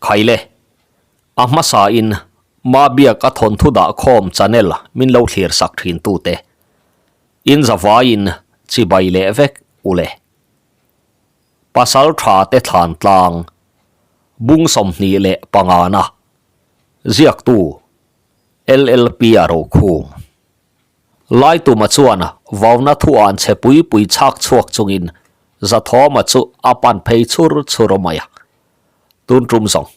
Khaile, a hmasa in Mabiak a thawnthu dah khawm channel min lo thlir sak thin tute in zavai in chibai leh vek ule. Pasal tha te thlan tlang bung 25 na ziaktu LLP a rokhum. Laituma chuan vauna thu an che pui pui chhak chhuak chungin Zathawma chu a pan phei chhur chhur mai a. Tun tum zawng,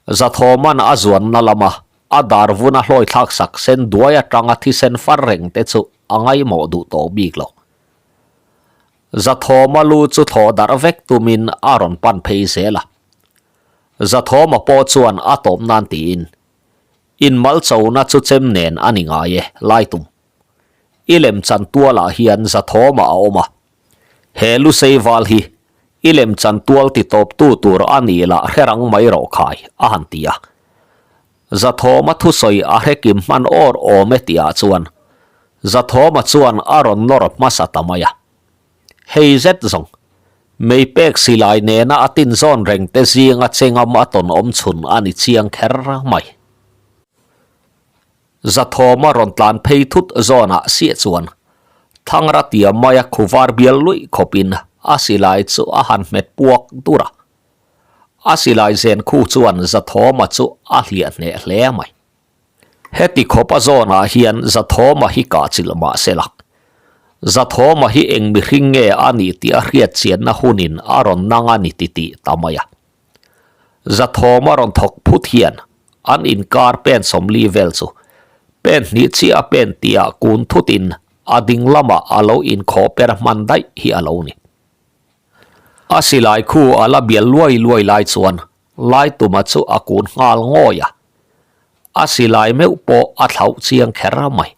Zathawma'n a zuanna lama a dar vuna hlawi thlak sak sen duai atanga thisen far reng te chu a ngaihmawh duh tawh bik lo. Zathawma lu chu thlawh darh vek tumin a rawn pan phei zel a. Zathawma pawh chuan a tawp nan tiin, Inmal chona chu chem nen a ni ngai e, Laitum. I lem chan tualah hian Zathawma a awm a. He lusei val hi i lem chan tual ti tawptu tur a nih lah hre rang mai rawh khai, a han ti a. Zathawma thusawi a hre kim hman awr awm e tihah chuan Zathawma chuan a rawn nawr hmasa ta mai a. Hei zet zawng, mei pek silai nena a tin zawn reng te zinga chengam a tawn awm chhun a ni chiang kher mai. Zathawma rawn tlan phei thut zawnah siah chuan Thangra tia maia khuvar bial luih khawpin a silai chu a han hmet puak dur a. A silai zen khu chuan Zathawma chu a hliah hneh hle mai. Heti khawp a zawnah hian Zathawma hi kah chilh mah se la, Zathawma hi eng mihring nge a nih tih a hriat chianna hunin a rawn nang a ni titih ta mai a. Zathawma rawn thawk phut hian an inkar pen 40 vel chu pen hnih chiah a pen tihah kun thutin a ding lamah a lo inkhawh per hman daih hi a lo ni. A silai khu a la bial luai luai lai chuan Laituma chu a kun nghal ngawi a, a silai meuh pawh a thlauh chiang kher mai.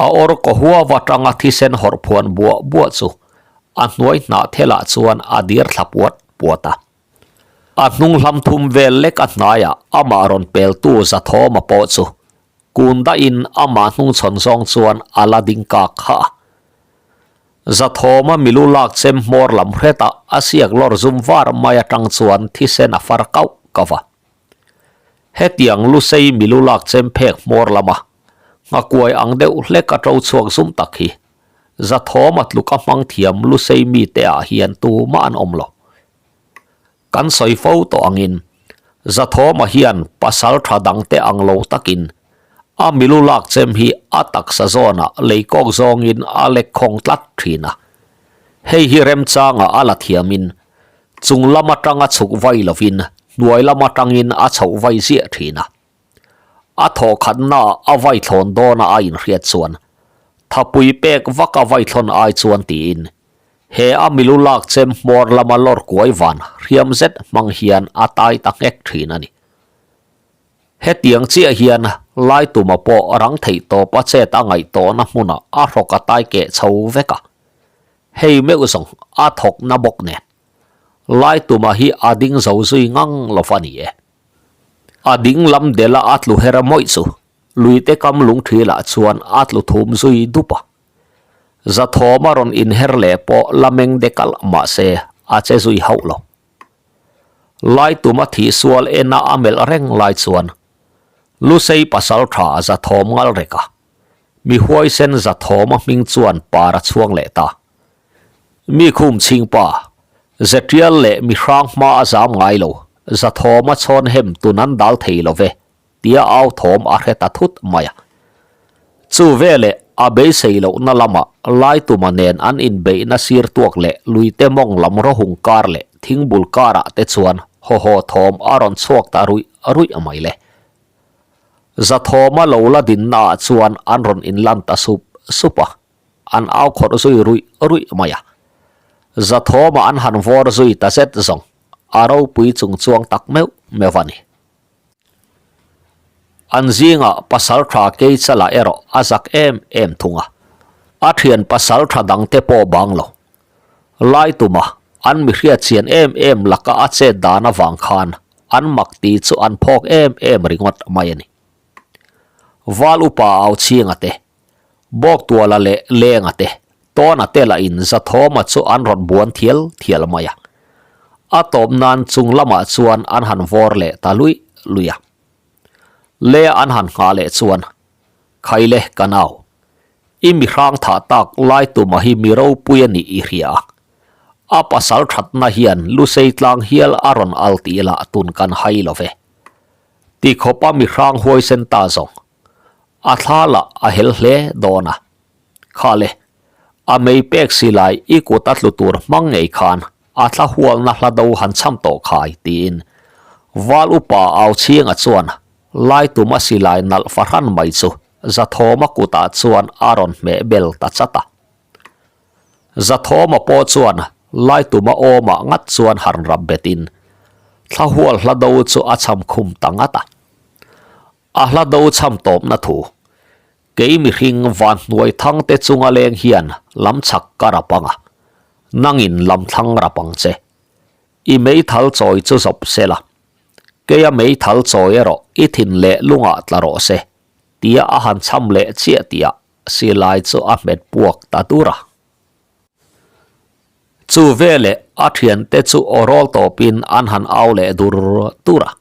A awr kaw huau atanga thisen hawrh phuan buah buah chu a hnuai hnah thelah chuan a dir thla puat puat a. A hnung hlam thum vel lek a hnaiah amah rawn peltu Zathawma pawh chu kun dahin amah hnungchhawn zawng chuan a la ding kak kha a. Zathawma milu lak chem hmawr lam hretah a siak lawr zum var mai atang chuan thisen a far kauh kauh a. Hetiang lusei milu lak chem phek hmawr lama nghakuai ang deuh hlek a to chhuak zum tak hi Zathawma tluk a hmang thiam lusei mite ah hian tumah an awm lo. Kan sawi fo tawh angin Zathawma hian pasal tha dangte ang lo takin a milu lak chem hi a taksa zawnah leikawk zawngin a lek khawng tlat thin a. Hei hi remchanga a la thiamin chung lam atanga chhuk vai lovin hnuai lam atangin a chhoh vai ziah thin a. A thawhkhatnaah a vaithlawn dawna a inhriat chuan thapui pek vaka vaithlawn ai chuan tiin He a milu lak chem hmawr lama lawr kuai van hriam zet hmang hian a tai ta nghek thin a ni. Hetiang chiah hian Laituma pawh rang theih tawp a chet a ngaih tawhna hmunah a hrawk a tai keh chho vek a. Hei meuh zawng a thawk na bawk nen. Laituma hi a ding zo zui ngang lo va ni e. A ding lam dela a tlu her mawih chu luite kam lungthilah chuan a tlu thum zui dup a. Zathawm a rawn inher leh pawh la meng dek alh mahse a che zui hauh lo. Laitum a thih sual ena a melh reng lai chuan Lusei pasal tha Zathawm ngal rek a, mi huaisen Zathawm a hming chuan par a chhuang leh ta. Mi khum chhingpa, Zetial leh mi hrang hma a zam ngai lo, Zathawm a chhawn hem tun an dal thei lo ve. tia au thawm a hre ta thut mai a. Chu veleh a beisei lohna lamah Laituma nen an inbeihna sir tuak leh luite mawng lam rawhung kar leh thingbul karah te chuan hawhaw thawm a rawn chhuak ta ruih ruih mai le. Zathawma lo la dinnaah chuan an rawn inlan ta sup sup a, an au khawrh zui ruih ruih mai a. Zathawma an han vawr zui ta zet zawng, a ropui chung chuang tak meuh meuh a ni. An zingah pasal tha Keichala erawh a zak em em thung a, a thian pasal tha dangte pawh bang lo. Laituma an mi hriatchian em em laka a chet dan avang khan an mak ti chu an phawk em em ringawt mai a ni. Val upa au chhinga te, Bawktuala leh Lenga te, Tawna te lahin Zathawma chu an rawn buan thial thial mai a. A tawp nan chung lamah chuan an han vawr leh ta luih luih a. Le an han nghah leh chuan, Khaile ka nau, i mi hrang thah tak lai tuma hi mi ropui a nih i hria a. A pasal thatna hian Lusei tlang hial a rawn al tih lah tun kan hai lo ve. Ti khawpa mi hrang huaisen ta zawng. A thla lah a hel hle dawn a. Khale, a mei pek si lai i kut a tlu tur hmang ngei khan a thla hualna hla do han cham tawh khai tiin Val upa au chhinga chuan lai tuma silai nalh fahran mai chu Zathawma kutah chuan a rawn hmeh bel ta chat a. Zathawma pawh chuan lai tuma awmah ngat chuan han rap betin thla hual hla do chu a cham khum ta ngat a. A hla do cham tawpna thu Kei mihring van hnuai thang te chunga leng hian lam chhak ka rap ang a, nangin lam thlang rap ang che. I meithal chawi chu zawp se la, keia meithal chawi erawh i thin leh lungah tla rawh se, tia a han cham leh chiah tihah silai chu a hmet puak ta dur a. Chu veleh a thiante chu aw rawl tawpin an han au leh dur dur a.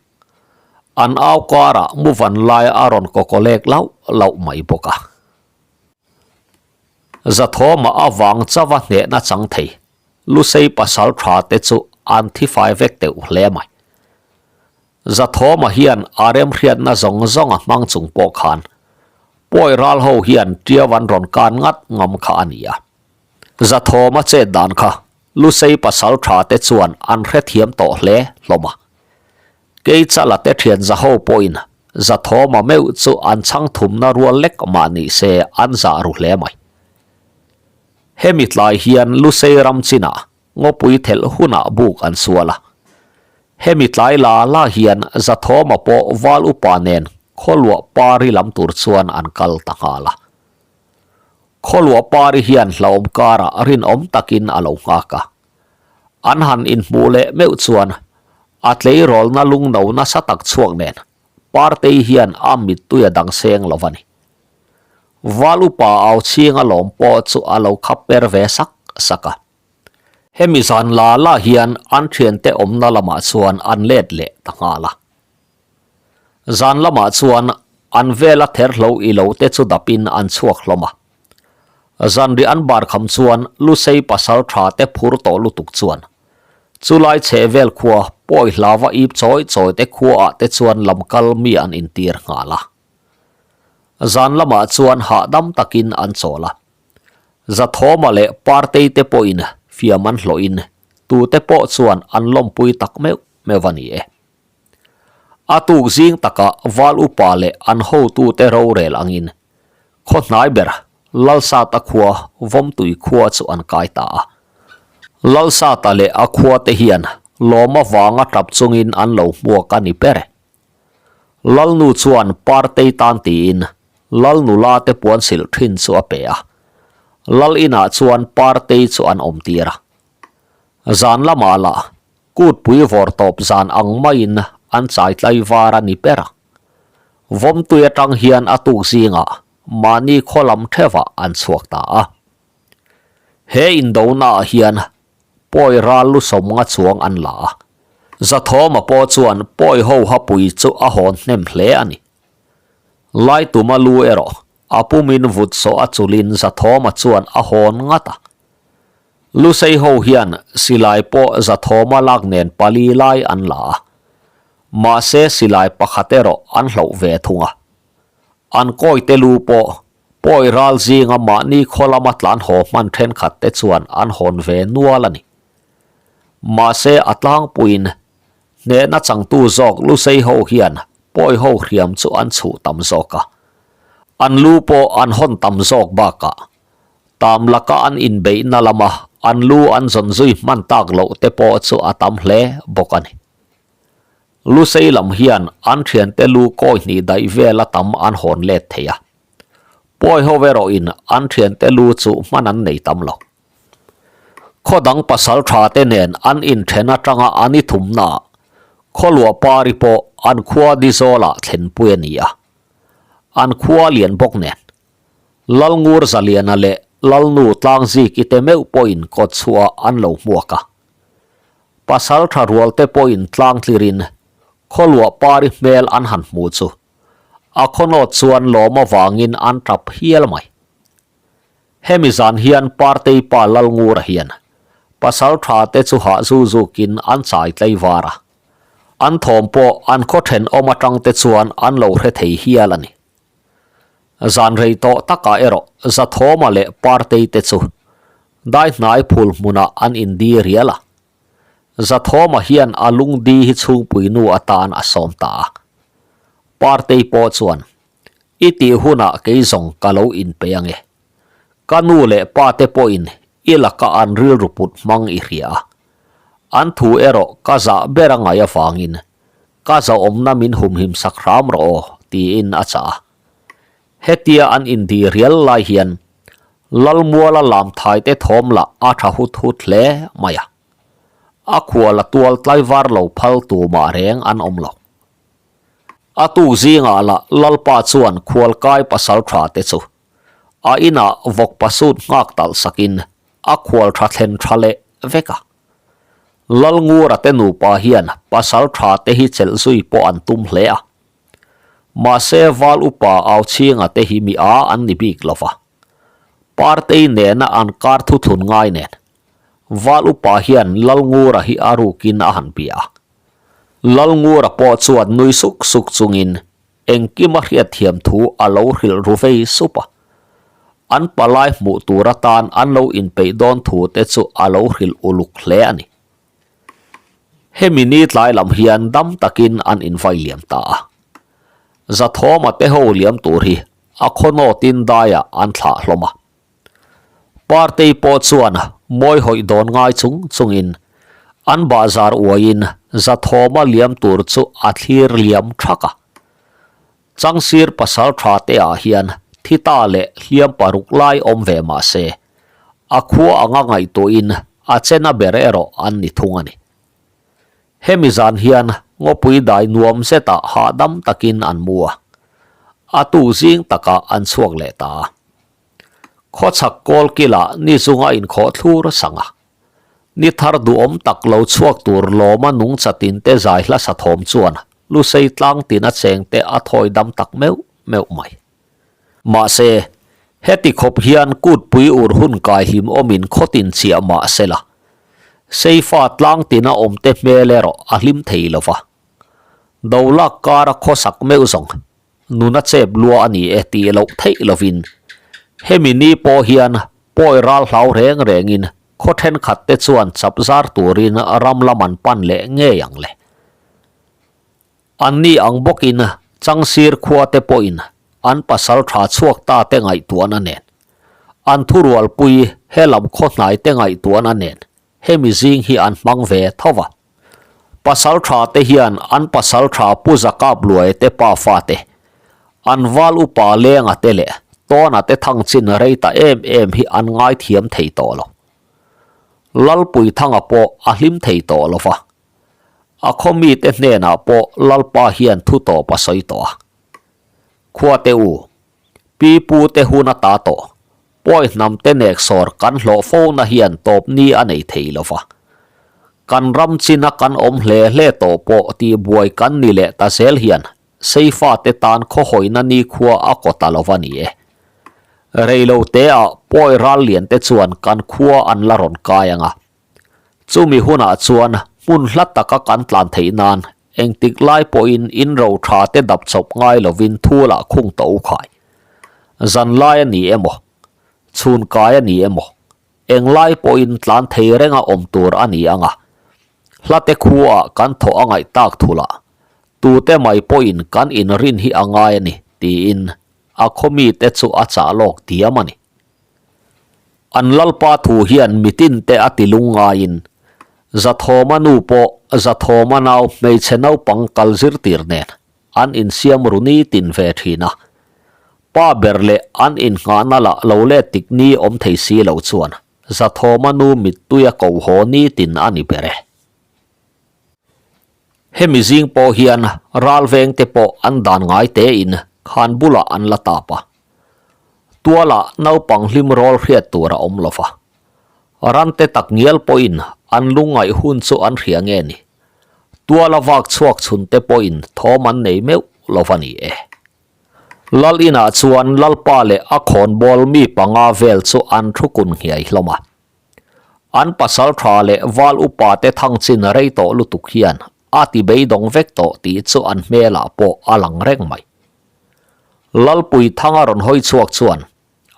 An au karah mu van lai a rawn kawkawlek lauh lauh mai bawk a. Zathawma avang chauha hnehna chang thei Lusei pasal tha te chu an thi fai vek teuh hle mai. Zathawma hian a remhriatna zawng zawng a hmang chung pawh khan Pawi ral ho hian ṭiau an rawn kan ngat ngam kha a ni a. Zathawma chet dan kha Lusei pasal tha te chuan an hrethiam tawh hle hlawm a. Keichala te thian zaho pawhin Zathawma meuh chu an chhang thumna rual lek mah ni se an zah ru hle mai. Hemi tlai hian Lusei ram chinah ngawpui thelh hunah buk an sual a. Hemi tlai la la hian Zathawma pawh val upa nen khawluah pari lam tur chuan an kal ta nghal a. Khawluah pari hian hlauhawm karah rinawm takin a lo nghak a. An han inhmuh leh meuh chuan a tleirawlna lungno nasa tak chhuak nen Partei hian a mittui a dang seng lo a ni. Val upa au chhing a lawm pawh chu a lo khap per ve sak sak a. Hemi zan la la hian an thiante awmna lamah chuan an let leh ta nghal a. Zan lamah chuan an vela therhlo i lo te chu dapin an chhuak hlawm a. Zanri an bar kham chuan Lusei pasal tha te phur tawh lutuk chuan chulai chheh vel khua pawi hlava ip chawi chawi te khua ah te chuan lam kal mi an intir nghal a. Zan lamah chuan hahdam takin an chawl a. Zathawma leh Partei te pawhin fiam an hlawhin tute pawh chuan an lawmpui tak meuh meuh a ni e. A tuk zing takah Val upa leh an hotute rorel angin khaw hnai ber Lalsata khua Vawmtui khua chu an kai ta a. Lalsata leh a khuate hian lawm avanga tap chungin an lo hmuak a ni ber e. Lalnu chuan Partei tan tiin Lalnula te puan silh thin chu a pe a. Lal inah chuan Partei chu an awm tir a. Zan lamah lah Kutpui vawr tawp zan ang maiin an chai tlai var a ni ber a. Vawmtui atang hian a tuk zingah mahni khaw lam theuhah an chhuak ta a. He indonaah hian pawi ral lu sawmnga chuang an la a. Zathawma pawh chuan pawi ho hapui chu a hawn hnem hle a ni. Laituma lu erawh a pumin vut sawh a chulin Zathawma chuan a hawn ngat a. Lusei ho hian silai pawh Zathawma lak nen pali lai an la a, mahse silai pakhat erawh an hloh ve thung a. An kawite lu pawh pawi ral zinga mahni khaw lama tlan haw hman thenkhat te chuan an hawn ve nual a ni. Mahse a tlangpuiin hnehna changtu zawk Lusei ho hian pawi ho hriam chu an chhuh tam zawk a, an lu pawh an hawn tam zawk bakah Tam laka an inbeihna lama an lu an zawn zui hman tak loh te pawh chu a tam hle bawk a ni. Lusei lam hian an thiante lu kawi hnih daih vela tam an hawn let thei a. Pawi ho erawhin an thiante lu chu hman an nei tam lo. Khaw dang pasal tha te nen an inthen atanga an i thumnaah khawluah pari pawh an khua Dizawlah thlenpui a ni a. An khua lian bawk nen Lalngur Zaliana leh Lalnu Tlangziki te meuh pawhin kawtchhuah an lo hmuak a. Pasaltha rualte pawhin tlang tlirin khawluah pari hmel an han hmu chu a khawnawt chuan lawm avangin an tap hial mai. Hemi zan hian Partei pa Lalngura hian pasaltha te chu hah zu zukin an chai tlaivar a, an thawm pawh an khaw thenawm atang te chuan an lo hre thei hial a ni. Zan rei tawh takah erawh Zathawma leh Partei te chu dai hnai phul hmunah an indi rial a. Zathawma hian a lungdi hi chhungpui nu atan a sawm ta a. Partei pawh chuan, I tih hunah kei zawng ka lo inpe ange. Ka nu leh pa te pawhin i laka an rilru put hmang i hria a. An thu erawh ka zah ber a ngaih avangin Ka zauhawmna min humhim sak hram rawh aw, tiin a chah a. Hetia an indi rial lai hian Lalmuala lamthaite thawm lah a tha hut hut hle mai a. A khual a tual tlaivar lo phal tumah reng an awm lo. A tuk zingah lah Lalpa chuan khualkai pasal tha te chu a inah vawk pasut nghak talh sakin a khual tha thlen tha leh vek a. Lalngura te nupa hian pasal tha te hi chelh zui pawh an tum hle a. Mahse Val upa Au Chhinga te hi mi a an ni bik lo va. Partei nena an kar thuthlun ngai nen Val upa hian Lalngura hi a rukin a han bia a. Lalngura pawh chuan nui suk suk chungin Engkim a hriatthiam thu a lo hrilh ru vei sup a. An palai hmuh tur atan an lo inpeih dawn thu te chu a lo hrilh uluk hle a ni. Hemi ni tlai lam hian dam takin an invai liam ta a. Zathawma te ho liam tur hi a khawnawtin daiah an thlah hlawm a. Partei pawh chuan mawi hawih dawn ngai chung chungin an bahzar uaiin Zathawma liam tur chu a thlir liam thak a. Changsir pasal tha te ah hian thi ta leh hliam paruk lai awm ve mah se, a khua anga ngaihtuahin a chena ber erawh an ni thung a ni. Hemi zan hian ngawpui dai nuam zetah hahdam takin an mu a, a tuk zing takah an chhuak leh ta a. Khawchhak kawl kilah ni zunga inkhawh thlur sang a. Ni thar duhawm tak lo chhuak tur lawma nung chatin te zai hla sa thawm chuan Lusei tlang tina cheng te a thawi dam tak meuh meuh mai. Mahse, heti khawp hian kutpui ur hun kai hlim awmin khawtin chiah mah se la, Seifa tlang tina awm te hmel erawh a hlim thei lo va. Dolak kara khawsak meuh zawng Nuna chep lua a ni e tih loh theih lovin hemi ni pawh hian pawi ral hlau reng rengin khaw thenkhat te chuan chap zar turin ram lam an pan leh ngei ang le. Anni ang bawkin Changsir khua te pawhin an pasal tha chhuak ta te ngaihtuahna nen, an thurualpui helam khaw hnai te ngaihtuahna nen hemi zing hi an hmang ve tho va. Pasal tha te hian an pasal tha Pu Zakap Luai te pa fate, an val upa Lenga te leh Tawna te thang chin rei ta em em hi an ngaithiam thei tawh lo. Lalpuithanga pawh a hlim thei tawh lo va. A khaw mite hnenah pawh Lalpa hian thu tawp a sawi tawh a. Khuate u, pi pu te hun a ta tawh. Pawi hnam te nek sawr kan hlawh fo na hian tawp ni a nei thei lo va. Kan ram china kan awm hle hle tawh pawh tih buai kan ni leh ta zel hian Seifa te tan khawhawina nikhua a kaw ta lo va ni e. Rei lo te ah pawi ral lian te chuan kan khua an la rawn kai ang a. Chumi hunah chuan hmun hla taka kan tlan theih nan engtik lai pawhin in ro tha te dap chawp ngai lovin thu lah khung tawh u khai. Zan lai a ni emaw, chhun kai a ni emaw, englai pawhin tlan thei renga awm tur a ni ang a. Hlate khuaah kan thawh a ngaih tak thulah tute mai pawhin kan inrin hi a ngai a ni tiin a khaw mite chu a chah lawk diam a ni. An Lalpa thu hian mitin te a ti lung ngaiin, Zathawma nu pawh Zathawma nau hmeichhe naupang kal zirtir nen an insiam ru ni tin ve thin a. Pa ber leh an innghahna lah lo let tik ni awm thei si lo chuan Zathawma nu mittui a ko haw ni tin a ni ber e. Hemi zing pawh hian ralveng te pawh an dan ngai tein khan bulah an la tap a. Tualah naupang hlim rawl hriat tur a awm lo va. Rante tak ngial pawhin an lungngaih hun chu an hria nge ni? Tuala vak chhuak chhun te pawhin thawm an nei meuh lo va ni e. Lal inah chuan Lalpa leh a khawnbawl mi panga vel chu an thu kun nghiai hlawm a. An pasal tha leh val upa te thang chin rei tawh lutuk hian a ti beidawng vek tawh tih chu an hmelah pawh a lang reng mai. Lalpui thanga rawn hawi chhuak chuan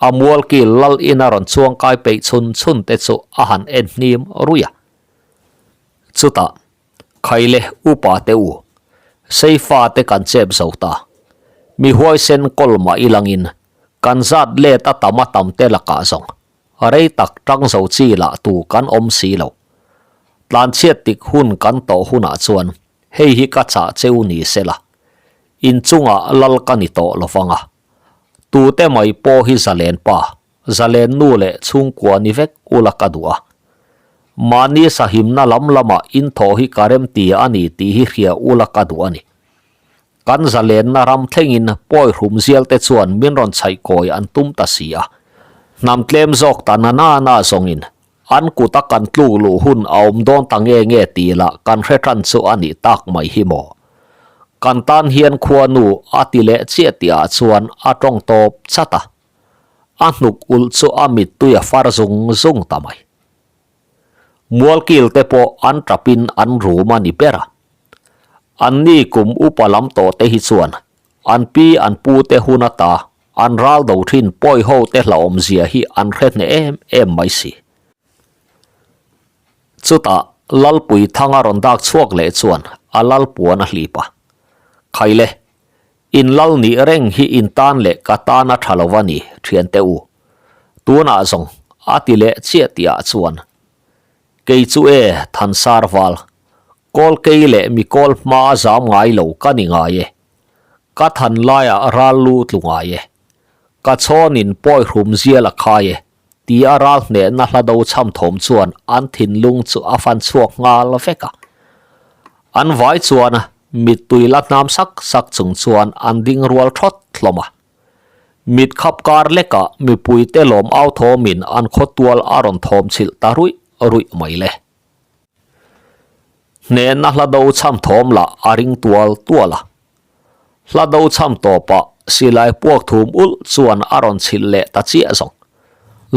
a mualkil lal ina rawn chuang kai peih chhun chhun te chu a han en hnim ruih a. Chutah, Khaile upa te u, Seifa te kan chep zo ta. Mi huaisen kawl mah ilangin kan zat let a tam a tam te lakah zawng rei tak tang zo chi lah tu kan awm si lo. Tlanchhiat tik hun kan tawh hunah chuan hei hi ka chah cheu ni sela, inchungah lal ka ni tawh lovang a. Tute mai pawh hi zalen pa, zalen nu leh chhungkua ni vek ula ka duh a. Mahni sahimna lam lamah inthawh hi ka remti a ni tih hi hria ula ka duh a ni. Kan zalenna ram thlengin pawi hrum zial te chuan min rawn chhaih kawi an tum ta si a. Hnam tlem zawk ta na na na zawngin an kuta kan tluk luh hun a awm dawn ta nge nge tih lah kan hre tan chu a nih tak mai hi maw. Kan tan hian khuanu a ti leh chiah tih ah chuan a tawng tawp chat a. A hnuk ulh chu a mittui a far zung zung ta mai. Mualkil te pawh an tapin an rum a ni ber a. Anni kum upa lam tawh te hi chuan an pi an pu te hun ata an ral do thin pawi ho te hlauhawm zia hi an hre hneh em em mai si. Chutah Lalpui thanga rawn dak chhuak leh chuan a lal puan a hlip a. Khaile, in lal nih reng hi in tan leh ka tan a tha lo a ni, thiante u. Tunah zawng a ti leh chiah tihah chuan Kei chu e, Thansar val, kawl kei leh mi kawl hma a zam ngai lo ka ni ngai e. Ka than laiah ral lu tlu ngai e. Ka chhawnin pawi hrum zial a khai e, ti a ral hnehna hla do chham thawm chuan an thinlung chu a fan chhuak nghal vek a. An vai chuan mittui la hnam sak sak chung chuan an ding rual thawt hlawm a. Mit khap kar lekah mipuite lawm au thawmin an khawtual a rawn thawm chhilh ta ruih ruih mai le. Hnehna hla do chham thawm lah a ring tual tual a. Hla do chham tawpah silai puak thum ulh chuan a rawn chhilh leh ta chiah zawng.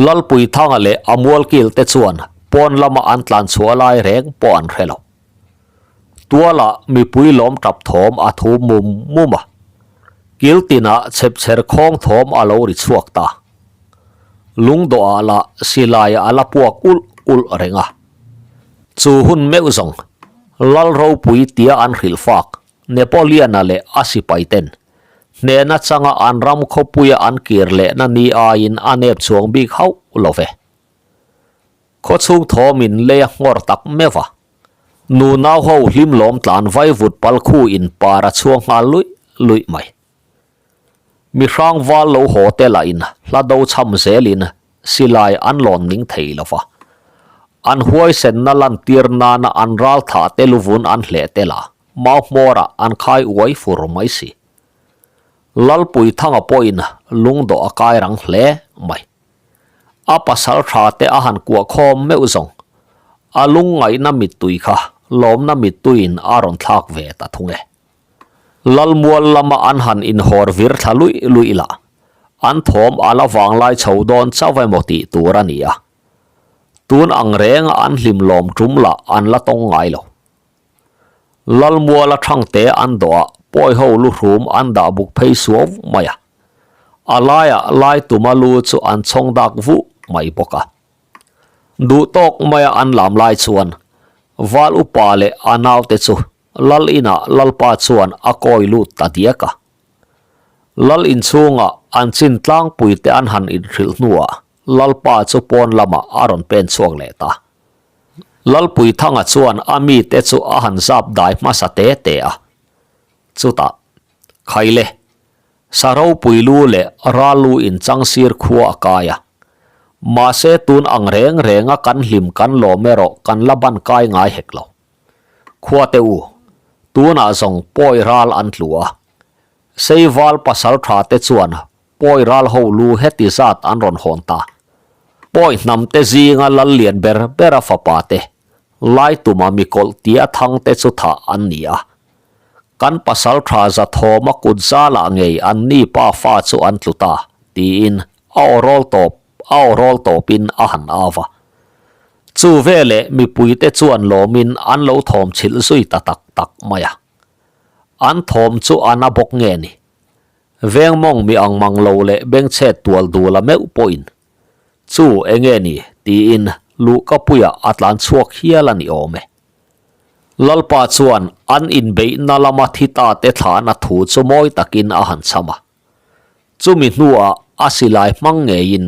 Lalpuithanga leh a mualkil te chuan pawn lama an tlan chhuah lai reng pawh an hre lo. Tualah mipui lawm tap thawm a thu mum mum a. Kil tinah chhepchher khawng thawm a lo ri chhuak ta. Lungdawhah lah silai a la puak ulh ulh reng a. Chu hun meuh zawng Lal ropui tia an hrilh fak Napoleon-a leh a sipai ten hnehna changa an ram khawpuia an kir lehna ni aiin a nep chuang bik hauh lo ve. Khawchhung thawmin lei a nghawr tak meuh a. Nu nau ho hlim lawm tlan vaivut pal khu in par a chhuang nghal luih luih mai. Mi hrang val lo haw te lah in hla do chham zel in silai an lawn ning thei lo va. An huaisenna lantir nana an ral thah te luvun an hleh tel a, mau hmawrah an khai uai fur mai si. Lalpuithanga pawhin lungdawh a kai rang hle mai. A pasal tha te a han kuah khawm meuh zawng. A lungngaihna mittui kha lawmna mittuiin a rawn thlak ve ta thung e. Lalmual lama an han inhawr vir thla luih luih lah, an thawm a la vanglai chho dawn chauh emaw tih tur a ni a. Tun ang renga an hlim lawm tum lah an la tawng ngai lo. Lalmuala thangte an dawh a, pawiho lu hrum an dah buk phei suau mai a. A laiah lai tuma lu chu an chhawng dak vuh mai bawk a. Duh tawk maia an lam lai chuan Val upa leh a naute chu Lal inah Lalpa chuan a kawi lut ta diak a. Lal inchhungah an chin tlangpui te an han inhrilh hnuah Lalpa chu pawn lamah a rawn pen chhuak leh ta. Lalpuithanga chuan a mite chu a han zap dai hmasa te te a. Chutah, Khaile, sa ropui lu leh ral lu inchang sir khua a kai a. Mahse tun ang reng renga kan hlim kan lawm erawh kan la ban kai ngai hek lo. Khua te u, tunah zawng pawi ral an tlu a. Seival pasal tha te chuan Pawi ral ho lu heti zat an rawn hawn ta. Pawi hnam te zinga lal lian ber ber a fapa te. Laituma mikawlh tia thangte chu thah an ni a. Kan pasaltha Zathawma kut zalah ngei an ni pa fa chu an tlu ta, tiin a aw rawl tawp a aw rawl tawpin a han au va. Chu veleh mipuite chuan lawmin an lo thawm chhilh zui ta tak tak mai a. An thawm chu a na bawk nge ni? Veng mawng mi ang mang lo leh bengchhet tual dul a meuh pawhin Chu enge ni? tiin luhkapuiah a tlan chhuak hial a ni awm e. Lalpa chuan an inbeihna lama thi ta te thlahna thu chu mawi takin a han cham a. Chumi hnuah a silai hmang ngeiin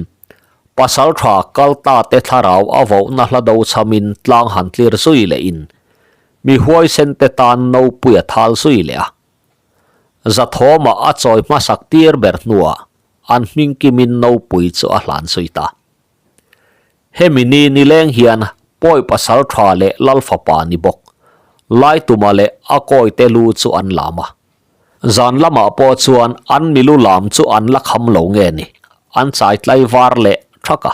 pasaltha kal ta te thlarau a vohna hla do chamin tlang han tlir zui lehin mi huaisen te tan nopui a thal zui leh a. Zathawma a chawi hmasak tir ber hnuah an hming kimin nopui chu a hlan zui ta. Hemi ni nileng hian pawi pasal tha leh lal fapa ni bawk, Laituma leh a kawite lu chu an lam a. Zan lamah pawh chuan an milu lam chu an la kham lo nge ni, an chai tlai var leh thak a.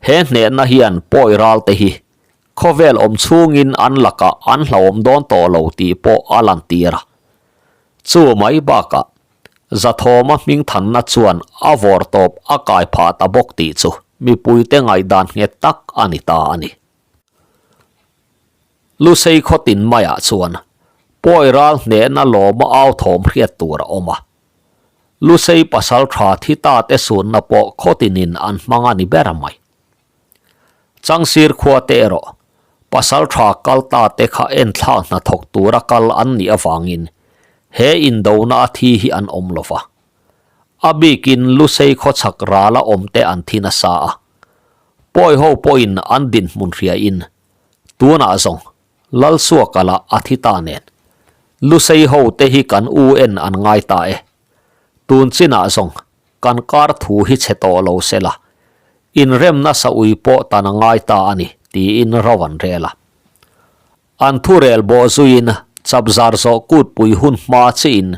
He hnehna hian pawi ralte hi khawvel awm chhungin an lakah an hlauhawm dawn tawh lo tih pawh a lantir a. Chu mai bakah Zathawma hmingthanna chuan a vawr tawp a kai phah ta bawk tih chu mipuite ngaihdan nghet tak a ni ta a ni. Lusei khawtin maiah chuan pawi ral hnehna lawma au thawm hriat tur a awm a. Lusei pasal tha thi ta te sunna pawh khawtinin an hmang a ni ber mai. Changsir khua te erawh pasal tha kal ta te kha enthlak hnathawk tura kal an nih avangin he indona a thi hi an awm lo va. A bikin Lusei khawchhak rala awm te an thi nasa a. Pawi ho pawhin an dinhmun hriain tunah zawng Lalsuaka lah a thi ta nen Lusei ho te hi kan u en an ngai ta e. Tun chinah zawng Kan kar thu hi chhe tawh lo se la, inremna sa ui pawh tan a ngai ta a ni, tiin ro an rel a. An thu rel bawh zuiin chapzar zawh kutpui hun hma chiin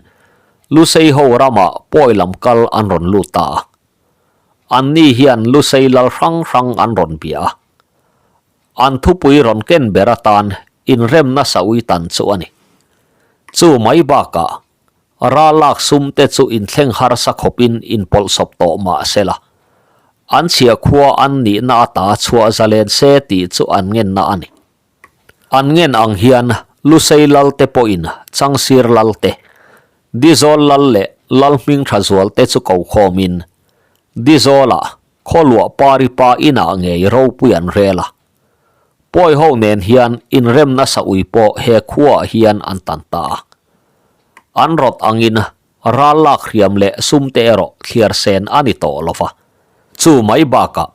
Lusei ho ramah pawi lam kal an rawn lut ta a. Anni hian Lusei lal hrang hrang an rawn bia a. An thupui rawn ken ber atan inremna sa ui tan chu a ni. Chu mai bakah Ral lak sum te chu inthleng harsa khawpin inpawlhsawp tawh mah se la, an chhia khua an nihna ata chhuah zalen se tih chu an ngenna a ni. An ngen ang hian Lusei lal te pawhin Changsir lal te, Dizawl lal leh Lal hmingtha zual te chu ko khawmin Dizawlah khawluah paripa inah ngei ropui an rel a. Pawi ho nen hian inremna sa ui pawh he khuaah hian an tan ta a. An rawt angin ral lak hriam leh sum te erawh thliar sen a ni tawh lo va. Chu mai bakah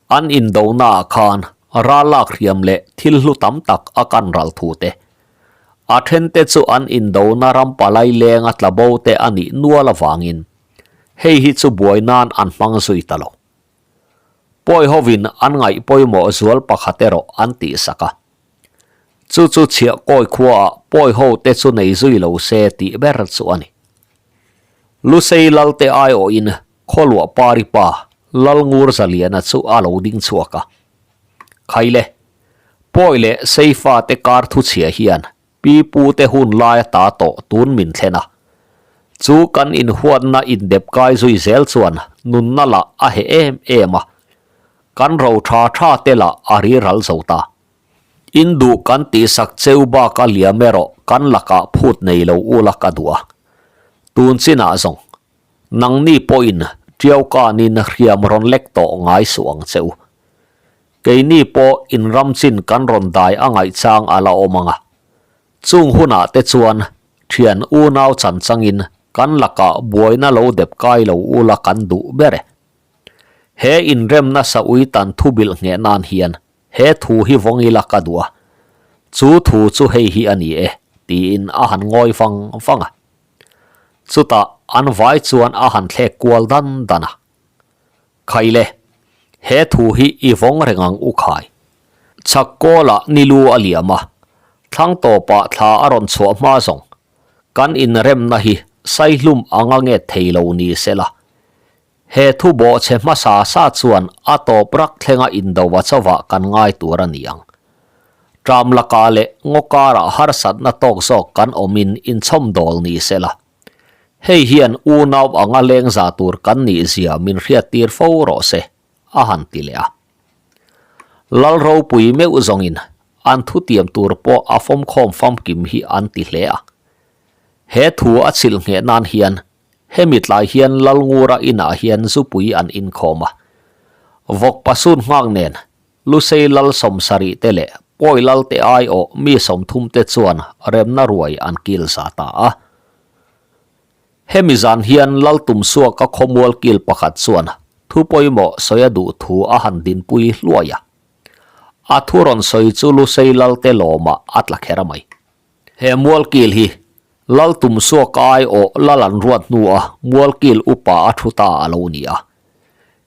an indonaah khan ral lak hriam leh thil hlu tam tak a kan ral thu te, a then te chu an indona ram palai lenga tla bo te a nih nual avangin hei hi chu buai nan an hmang zui ta lo. Pawi hovin an ngaih pawimawh zual pakhat erawh an tihsak a. Chu chu chhiahkawi khuaah pawi ho te chu nei zui lo se tih ber chu a ni. Lusei Lalte aiawhin khawluah pari pa Lalngur Zaliana chu a lo ding chhuak a. Khaile, pawi leh Seifa te kar thuchhia hian Pi pu te hun lai a ta tawh tun min thlen a. Chu kan inhuatna indep kai zui zel chuan nunna lah a heh em em a. Kan ro tha tha te lah a ri ral zo ta. In duh kan tihsak cheu bak a liam erawh kan lakah phut nei lo ula ka duh a. Tun chinah zawng, nangni pawhin Tiau kanin hriam rawn lek tawh ngai suh ang che u. Keini pawh inram chin kan rawn dai a ngaihchang a la awm ang a. Chung hunah te chuan thian unau chan changin kan lakah buaina lo dep kai lo ula kan duh ber e. He inremna sa ui tan thu bilh ngheh nan hian he thu hi vawng ila ka duh a. Chu thu chu hei hi a ni e, tiin a han ngawi vang vang a. Chutah an vai chuan a han thlek kual dan dan a. Khaile, he thu hi i vawng reng ang u khai. Chhak kawlah ni lu a liam a, thlang tawpah thla a rawn chhuah hma zawng. Kan inremna hi saihlum anga nge thei lo ni se la. He thu bawhchhe hmasa sa chuan a tawp rak thlenga indo a chauhah kan ngai tur a ni ang. Ṭam lakah leh ngaw karah harsatna tawk zawk kan awmin inchhawmdawl ni se la. Hei hian unau anga lengza tur kan nih zia min hriattir fo rawh se, a han ti leh a. Lal ropui meuh zawngin an thutiam tur pawh a fawmkhawm famkim hi an ti hle a. He thu a chhilh ngheh nan hian hemi tlai hian Lalngura inah hian zupui an inkhawm a. Vawk pasun nghak nen Lusei lal 70 te leh Pawi lal te aiawh mi 30 te chuan remna ruai an kil za ta a. Hemi zan hian Lal Tumsuaka khawmual kil pakhat chuan thu pawimawh sawi a duh thu a han dinpui hluai a. A thu rawn sawi chu Lusei lal te lawmah a tla kher mai. He mual kil hi Lal Tumsuaka aiawh lal an ruat hnua mual kil upa a thu ta a lo ni a.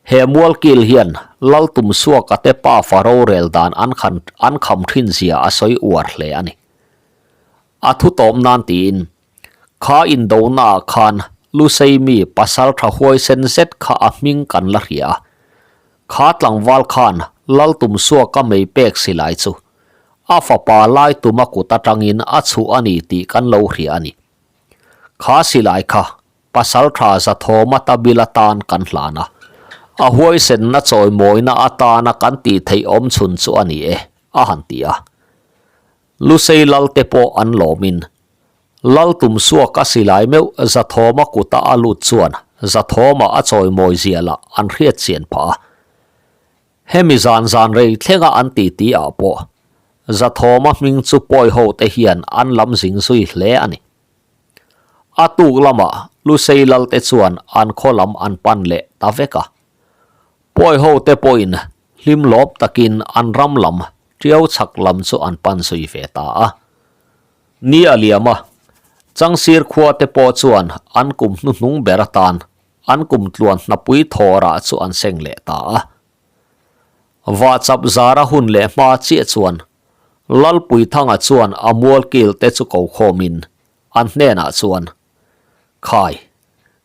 He mual kil hian Lal Tumsuaka te pafa rorel dan an khan an kham thin zia a sawi uar hle a ni. A thu tawp nan tiin kha indonaah khan Lusei mi pasal tha huaisen zet kha a hming kan la hria a. Kha tlangval khan Lal Tumsuaka mei pek silai chu A fapa lai tuma kut atangin a chhuh a ni tih kan lo hria a ni. Kha silai kha pasal tha Zathawma ta bil atan kan hlan a. A huaisenna chawimawina atana kan tih theih awm chhun chu a ni e, a han ti a. Lusei lal te pawh an lawmin Lal tum suak a silai meuh Zathawma kuta a lut chuan Zathawma a chawimawi zia lah an hriat chian phah a. Hemi zan zan rei thlenga an titi ah pawh Zathawma hming chu pawi ho te hian an lam zing zui hle a ni. A tuk lamah Lusei lal te chuan an khaw lam an pan leh ta vek a. Pawi ho te pawhin hlim lawm takin an ram lam Tiau chhak lam chu an pan zui ve ta a. Ni a liam a, Changsir khua te pawh chuan an kum hnuhnung ber atan An kum tluan hnapui thawrah chu an seng leh ta a. Vahchap zara hun leh hma chiah chuan Lalpuithanga chuan a mualkil te chu ko khawmin an hnenah chuan, Khai,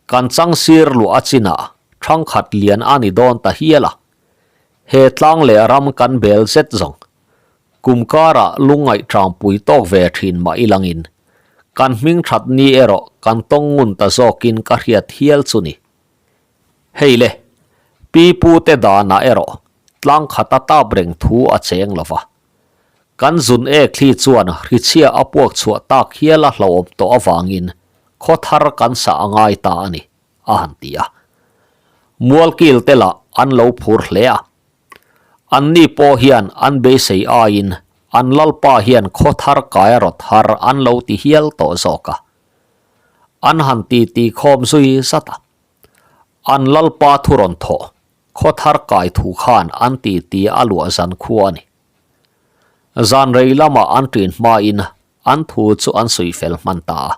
kan chang sir luah a chinah thangkhat lian a ni dawn ta hial a, he tlang leh ram kan bel zet zawng Kum karah lungngaih tangpui tawk ve thin mah i langin, kan hming that ni erawh kan tawng ngun ta zawkin ka hriat hial chu ni. Hei le, pi pu te danah erawh tlang khata tap reng thu a cheng lo va. Kan zun ek thli chuan hrichhia a puak chhuah tak hial a hlauhawm tawh avangin khaw thar kan sah a ngai ta a ni, a han ti a. Mualkil te lah an lo phur hle a. Anni pawh hian an beisei aiin an lalpa hian khaw thar kai a rawt har an lo ti hial tawh zawk a. An han titi khawm zui zat a. An lalpa thu rawn thawh khaw thar kai thu khan an titi a luah zan khua a ni. Zan rei lamah an ṭin hmain an thu chu an suih fel hman ta a.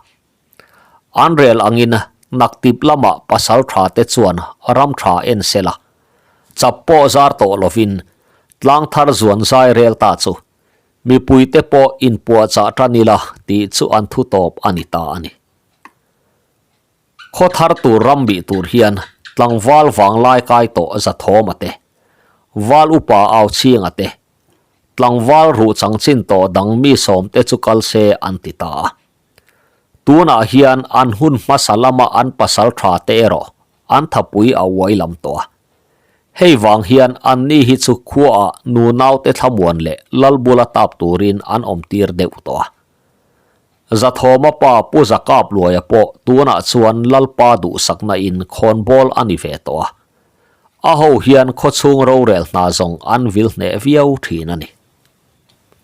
An rel angin naktip lamah pasal tha te chuan ram tha en sela, chap pawh zar tawh lovin tlang thar zuan zai rel ta chu mipuite pawh inpuahchah tan ila tih chu an thu tawp a ni ta a ni. Khaw thar tur ram bih tur hian tlangval vanglai kai tawh Zathawma te, Val upa Auchhinga te, tlangval ruh changchin tawh dang mi sawmte chu kal se an ti ta a. Tunah hian an hun hmasa lama an pasal tha te erawh an thapui a uai lam tawh a. Hei vang hian anni hi chu khuaah nunaute thlamuan leh lal bula tap turin an awm tir deuh tawh a. Zathawma pa Pu Zakap Luaia pawh tunah chuan Lalpa duhsakna in khawnbawl a ni ve tawh a. A ho hian khawchhung rorel hna zawng an vil hneh viau thin a ni.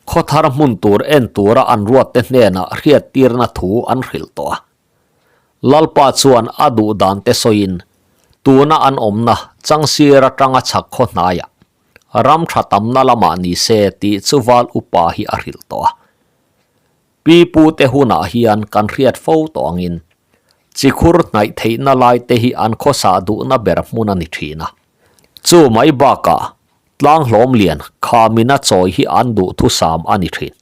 Khaw thar hmun tur en tura an ruatte hnenah hriattirna thu an hrilh tawh a. Lalpa chuan a duh dante sawiin tuna an awmna Changsir atanga chhak khaw hnaiah ram tha tamna lamah ni se tih chu val upa hi a hrilh tawh a. Pi pute hunah hian kan hriat fo tawh angin chikhur hnaih theihna laite hi an khawsah duhna ber hmun a ni thin a. Chu mai bakah Tlang hlawm lian khamina chawi hi an duhthusam a ni thin.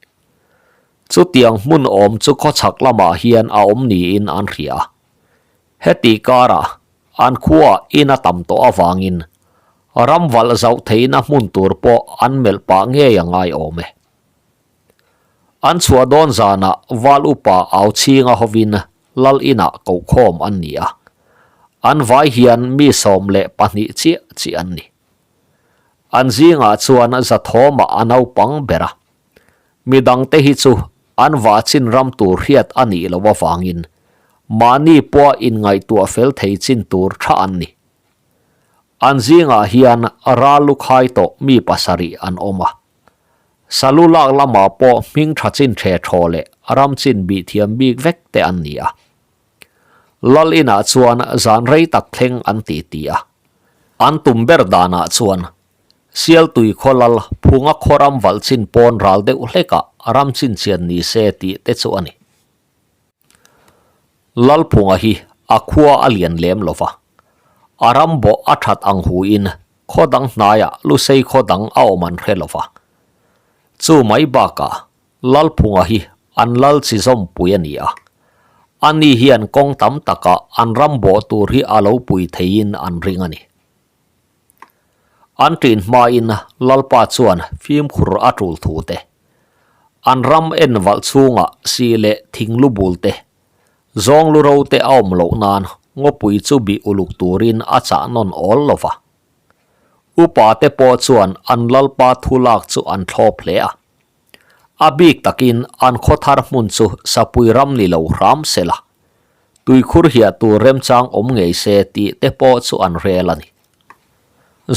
Chutiang hmun awm chu khawchhak lamah hian a awm niin an hria a. Heti karah an khuaah in a tam tawh avangin ram valh zauh theihna hmun tur pawh an melh pah ngei a ngai awm e. An chhuah dawn zanah Val upa au chhinga hovin Lal inah kohkhawm an ni a. An vai hian mi 12 chiah chiah an ni. An zingah chuan Zathawma a naupang ber a. Mi dangte hi chu an vah chin ram tur hriat a nih loh avangin mahni pawha inngaihtuah fel thei chin tur tha an ni. An zingah hian ral lu khai tawh mi pasarih an awm a. Salu lak lamah pawh hming tha chin the thaw leh ram chin bih thiam bik vek te an ni a. Lal inah chuan zan rei tak thleng an ti ti a. An tum ber danah chuan Sialtui khaw lal phunga khaw ram valh chin pawn ral deuh hlekah ram chin chian ni se tih te chu a ni. Lalphunga hi a khua a lian lem lo va, a ram bawh a that ang huin khaw dang hnaiah Lusei khaw dang a awm an hre lo va. Chu mai bakah Lalphunga hi an lal chi zawmpui a ni a, ani hian kawng tam takah an ram bawh tur hi a lo pui theiin an ring a ni. An ṭin hmain Lalpa chuan fimkhur a ṭul thu te, an ram en valh chhungah si leh thing lu bul te, zawng lu ro te a awm loh nan ngawpui chu bih uluk turin a chah nawn awl lo va. Upa te pawh chuan an Lalpa thu lak chu an thlawp hle a. A bik takin an khawthar hmun chu sapui ram ni lo hram se la, tuikhur hiah tur remchang awm ngei se tih te pawh chu an rel a ni.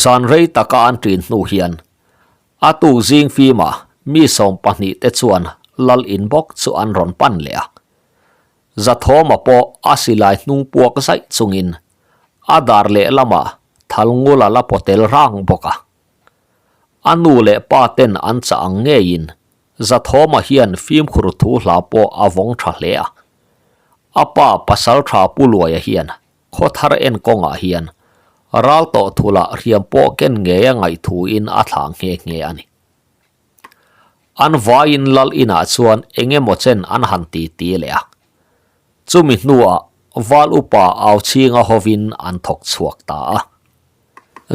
Zan rei taka an ṭin hnu hian a tuk zing fimah mi 12 te chuan lal in bawk chu an rawn pan leh a. Zathawma pawh a silai hnung puak zaih chungin a dar lehlamah thal ngul a la paw tel rang bawk a. A nu leh pa ten an chah ang ngeiin Zathawma hian fimkhur thu hla pawh a vawng tha hle a. A pa pasal tha Pu Luaia hian khaw thar en kawngah hian ral tawh thulah hriam pawh ken ngei a ngaih thuin a thlah nghe nghe a ni. An vaiin lal inah chuan eng emaw chen an han ti ti leh a. Chumi hnuah Val upa au chhinga hovin an thawk chhuak ta a.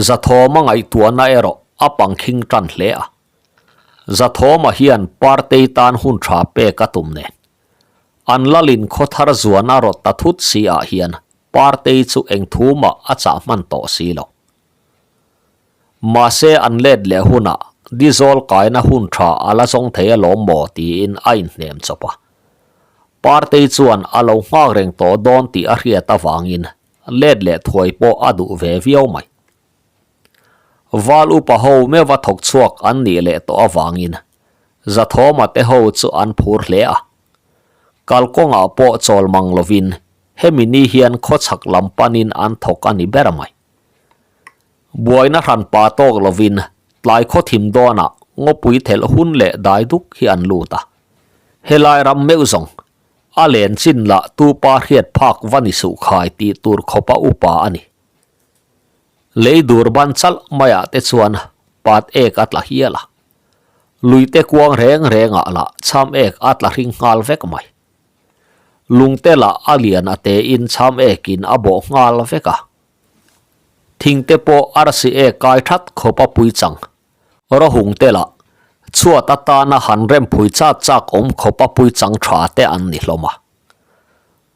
Zathawma ngaihtuahna erawh a pangkhing tan hle a. Zathawma hian Partei tan hun tha pek a tum nen. An lalin khawthar zuan a rawt ta thut si ah hian Partei chu eng thu mah a chah hman tawh si lo. Mahse an let leh hunah Dizawl kaina hun tha a la zawng thei alawm maw tiin a inhnem chawp a. Partei chuan a lo nghak reng tawh dawn tih a hriat avangin Let leh thuai pawh a duh ve viau mai. Val upa ho meuha thawk chhuak an nih leh tawh avangin Zathawma te ho chu an phur hle a. Kalkawngah pawh chawl mang lovin hemi ni hian khawchhak lam panin an thawk a ni ber mai. Buaina hran pa tawk lovin tlai khawthim dawnah ngawpui thelh hun leh dai duk hi an lut a. Helai ram meuh zawng A len chin lah tu pa hriat phak va ni suh khai tih tur khawpa upa a ni. Lei dur ban chalh maiah te chuan pat ek a tla hial a. Luite kuang reng rengah lah chham ek a tla hring nghal vek mai. Lungte lah a lian a tein chham ekin a bawh nghal vek a. Thingte pawh arsi ek kai that khawpa pui chang Rawhung te lah chhuat atana han rem phui chat chak awm khawp a pui chang tha te an ni hlawm a.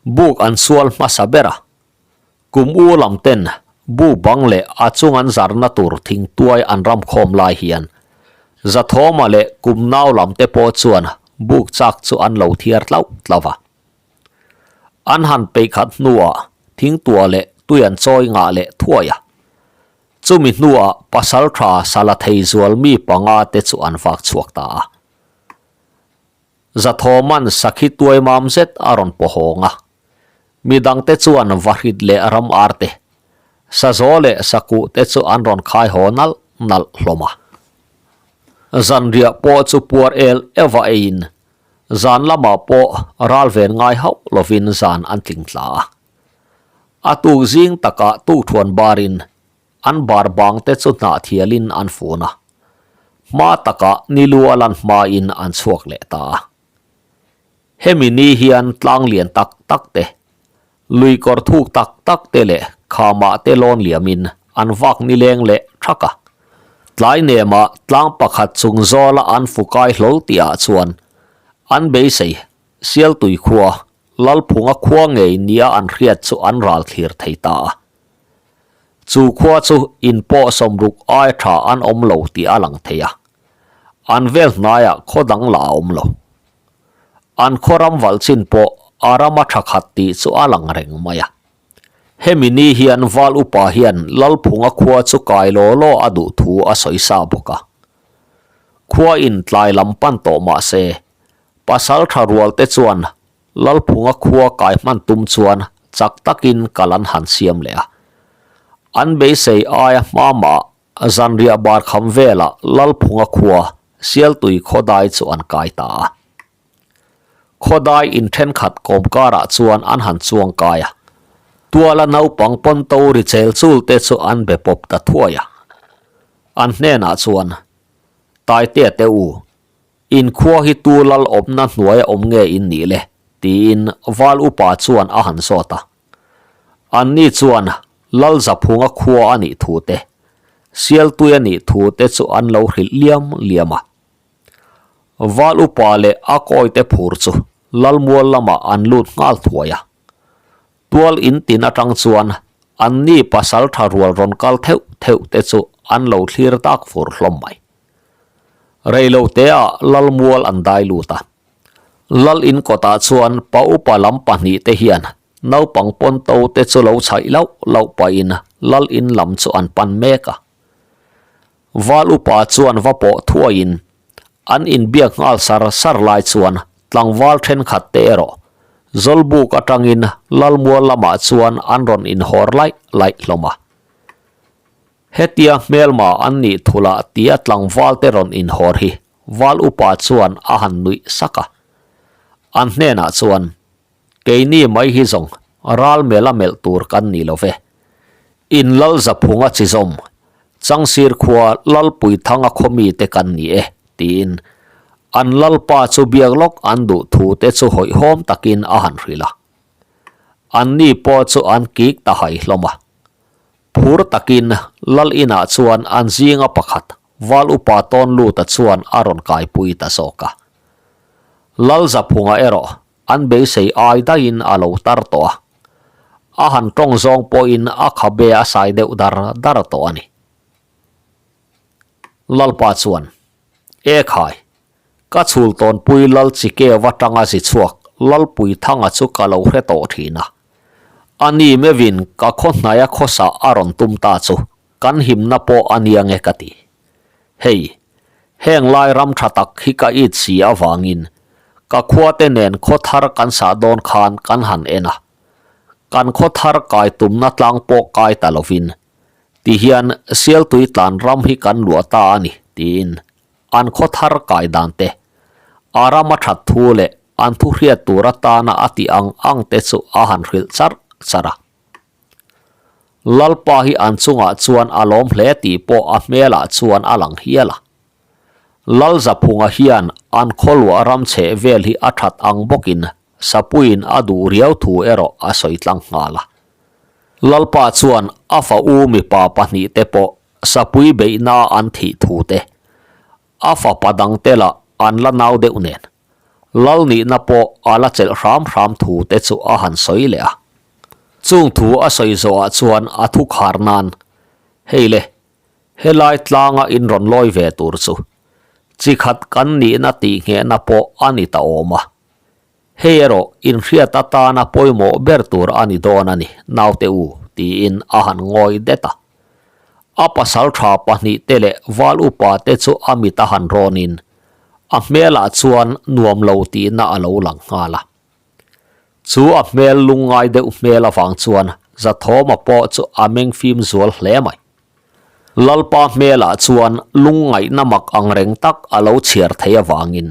Buk an sual hmasa ber a, kum u lam ten bu bang leh a chung an zarna tur thing tuai an ram khawm lai hian Zathawma leh kum nau lam te pawh chuan buk chak chu an lo thiar tlauh tlauh a. An han peih khat hnuah thingtuah leh tui an chawi ngah leh thuai a. Chumi hnuah pasal tha sala thei zual mi panga te chu an vak chhuak ta a. Zathawman sakhi tuai mam zet a rawn paw hawng a. Midangte chuan vahrit leh ram ar te, sazaw leh sakuh te chu an rawn khai haw nalh nalh hlawm a. Zanriah pawh chu puar el eva eiin zan lamah pawh ral ven ngai hauh lovin zan an tling tla a. A tuk zing takah tukthuan barin an bar bang te chu hnah thialin an fun a, hma takah ni lu a lan hmain an chhuak leh ta a. Hemi ni hian tlang lian tak tak te, lui kawr thuk tak tak te leh khamah te lawn liamin an vak nileng leh thak a. Tlai nemah tlang pakhat chung zawla an fukai hlawl tihah chuan. An beisei, Sialtui khua, Lalphunga khua ngei nia an hriat chu an ral thlir thei ta a. Chu khua chu in pawh sawmruk ai tha an awm lo tih a lang thei a. An vel hnaiah khaw dang lah a awm lo. An khaw ram valh chin pawh a ram a tha khat tih chu a lang reng mai a. Hemi ni hian Val upa hian Lalphunga khua chu kai law law a duh thu a sawi sa bawk a. Khua in tlai lam pan tawh mah se, pasal tha rual te chuan Lalphunga khua kai hman tum chuan chak takin kal an han siam leh a. An beisei aia hma mah zanriah bar kham velah Lalphunga khua Sialtui khawdai chu an kai ta a. Khawdai in thenkhat kawm karah chuan an han chuang kai a. Tuala naupang pawnto ri chel chul te chu an be pawp ta thuai a. An hnenah chuan, Taitea te u, in khua hi tu lal awmna hnuaia awm nge in nih le? tiin Val upa chuan a han zawt a. Anni chuan Lal Zaphunga khua a nih thu te, Sialtui a nih thu te chu an lo hrilh liam liam a. Val upa leh a kawite phur chu Lalmual lamah an lut nghal thuai a. Tual in tin atang chuan anni pasal tha rual rawn kal theuh theuh te chu an lo thlir tak fur hlawm mai. Reilo teah Lalmual an dai lut a. Lal in kawtah chuan pa upa lam pahnihte hian naupang pawnto te chu lo chhaih lauh lauh pahin Lal in lam chu an pan mek a. Val upa chuan va pawh thuaiin an inbiak nghal sar sar lai chuan tlangval thenkhat te erawh Zawlbuk atangin Lalmual lamah chuan an rawn inhawr laih laih hlawm a. Hetia hmelma an nih thulah tia tlangval te rawn inhawr hi Val upa chuan a han nuih sak a. An hnenah chuan, Keini mai hi zawng ral mela melh tur kan ni lo ve. In lal zaphunga chi zawm, Changsir khua Lalpuithanga khaw mite kan ni e, tiin an lalpa chu biak lawk an duh thu te chu hawihhawm takin a han hrilh a. Anni pawh chu an kik ta hai hlawm a. Phur takin lal inah chuan an zinga pakhat Val upa tawn luta chuan a rawn kaipui ta zawk a. Lal Zaphunga erawh An beisei ai daihin a lo tar tawh a, a han tawng zawng pawhin a khabe a sai deuh dar dar tawh a ni. Lalpa chuan, E khai, ka chhul tawnpui Lal Chikeu atanga zi chhuak Lalpuithanga chu ka lo hre tawh thin a. A ni meuhin ka khaw hnaia khawsa a rawn tum ta chu kan himna pawh a nia nge ka ti. Hei, heng lai ram tha tak hi ka it si avangin ka khuate nen khaw thar kan sah dawn khan kan han en a. Kan khaw thar kai tumna tlang pawh kai ta lovin tihian Sialtui tlan ram hi kan luah ta a ni tiin an khaw thar kai dan te, a ram a that thu leh an thu hriat tur atana a tih ang ang te chu a han hrilh charh charh a. Lalpa hi an chungah chuan a lawm hle tih pawh a hmelah chuan a lang hial a. Lalzaphunga hian an khawluah ram chheh vel hi a that ang bawkin Sapuiin a duh riau thu erawh a sawi tlang nghal a. Lalpa chuan a fa u mipa pahnihte pawh Sapui beihna an thih thu te, a fapa dangte lah an la nau deuh nen. Lal nihna pawh a la chelh hram hram thu te chu a han sawi leh a. Chung thu a sawi zawhah chuan a thu khar nan, Hei le, helai tlanga in rawn lawi ve tur chu chi khat kan nihna tih nghehna pawh a ni ta awm a. Hei erawh inhriat atana pawimawh ber tur a ni dawn a ni, naute u, tiin a han ngawi det a. A pasal tha pahnihte leh val upa te chu a mit a han rawnin a hmelah chuan nuam lo tihna a lo lang nghal a. Chu a hmel lungngai deuh hmel avang chuan Zathawma pawh chu a meng fim zual hle mai. Lalpa hmelah chuan lungngaihna mak angreng tak a lo chhiar thei avangin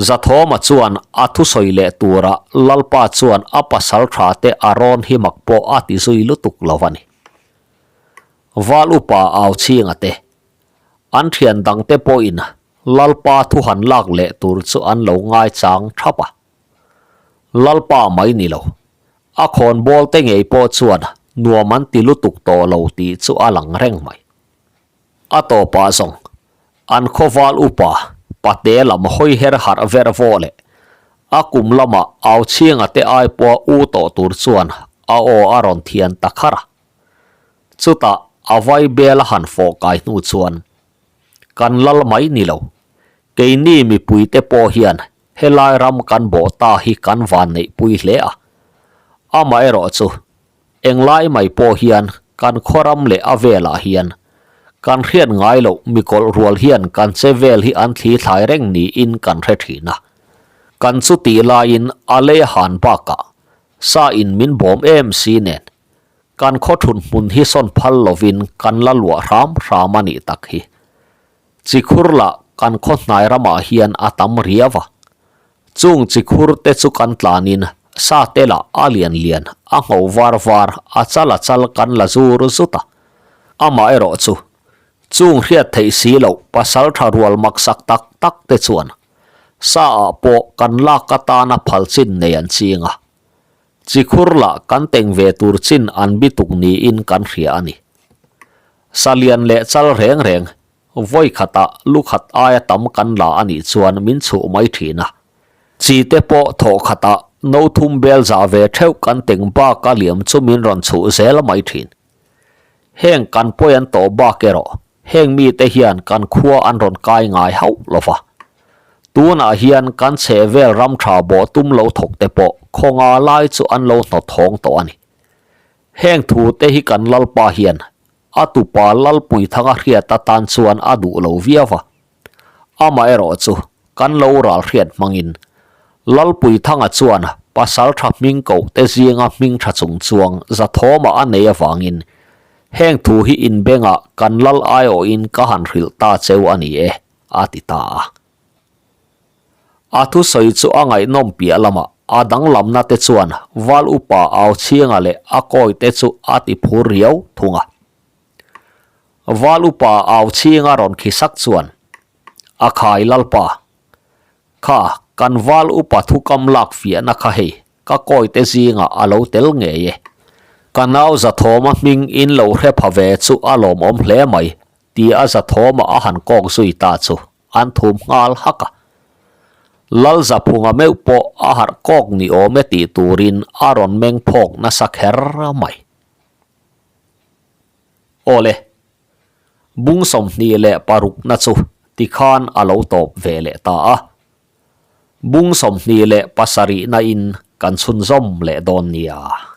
Zathawma chuan a thusawi leh turah Lalpa chuan a pasal tha te a rawn hi mak pawh a ti zui lutuk lo a ni. Val upa au chhinga te, an thian dangte pawhin Lalpa thu han lak leh tur chu an lo ngaichang thap a. Lalpa mai ni lo, a khawnbawl te ngei pawh chuan nuam an ti lutuk tawh lo tih chu a lang reng mai. A tawpah zawng, an khawval upa, pate lam hawi her harh ver vaw leh. A kum lamah au chhianga te ai pawha u tawh tur chuan a aw a rawn thian ta kharh a. Chutah a vai bel a han fawh kai hnu chuan, Kan lal mai ni lo, keini mipuite pawh hian helai ram kan bawh ta hi kan van neihpui hle a. Amaherawh chu Englai mai pawh hian kan khawram leh a velah hian kan hriat ngai loh mikawlh rual hian kan che vel hi an thli thlai reng niin kan hre thin a. Kan chutih laiin a lei a han bakah sa in min bawm em si nen kan khaw thun hmun hi sawn phal lovin kan la luah hram hram a nih tak hi. Chikhur lah kan khaw hnai ramah hian a tam riau a. Chung chikhur te chu kan tlanin sa te lah a lian lian, a ngho var var, a chal a chal kan la zur zut a. Amaherawh chu, chung hriat theih si loh pasal tha rual maksak tak tak te chuan sa ah pawh kan lak atana phal chin nei an ching a. Chikhur lah kan teng ve tur chin an bituk niin kan hria a ni. Sa lian leh chal reng reng Vawi khatah lu khat aia tam kan la a nih chuan min chhuh mai thin a. Chi te pawh thawh khatah no thum bel zah ve theuh kan teng bak a liam chu min rawn chhuh zel mai thin. Heng kan pawi an tawh bak erawh heng mite hian kan khua an rawn kai ngai hauh lo va. Tunah hian kan chheh vel ram tha bawh tum lo thawk te pawh khawnga lai chu an lo hnawt hawng tawh a ni. Heng thu te hi kan Lalpa hian A tupa Lalpuithanga hriat atan chuan a duh lo viau va. Amaherawh chu kan lo ral hriat hmangin Lalpuithanga chuan pasal tha hming koh te zinga hming tha chung chuang Zathawma a nei avangin heng thu hi inbengah kan lal aiawhin ka han hrilh ta cheu a ni e, a ti ta a. A thusawi chu a ngaihnawm piah lamah a danglamna te chuan Val Upa Au Chhianga leh a kawi te chu a ti phur riau thung a. Val Upa Au Chhinga rawn khi sak chuan, A khai Lalpa, kha kan Val Upa thukam lak fiahna kha hei ka kawi te zingah a lo tel ngei e. Ka nau Zathawma hming in lo hre pha ve chu a lawmawm hle mai, ti a Zathawma a han kawk zui ta chu. An thum nghal hak a. Lalzaphunga meuh pawh a harh kawk ni awm e tih turin a rawn meng phawk nasa kher mai. Awle, bung 26 na chu tikhan a lo tawp ve leh ta a. Bung 27 na in kan chhunzawm leh dawn nia.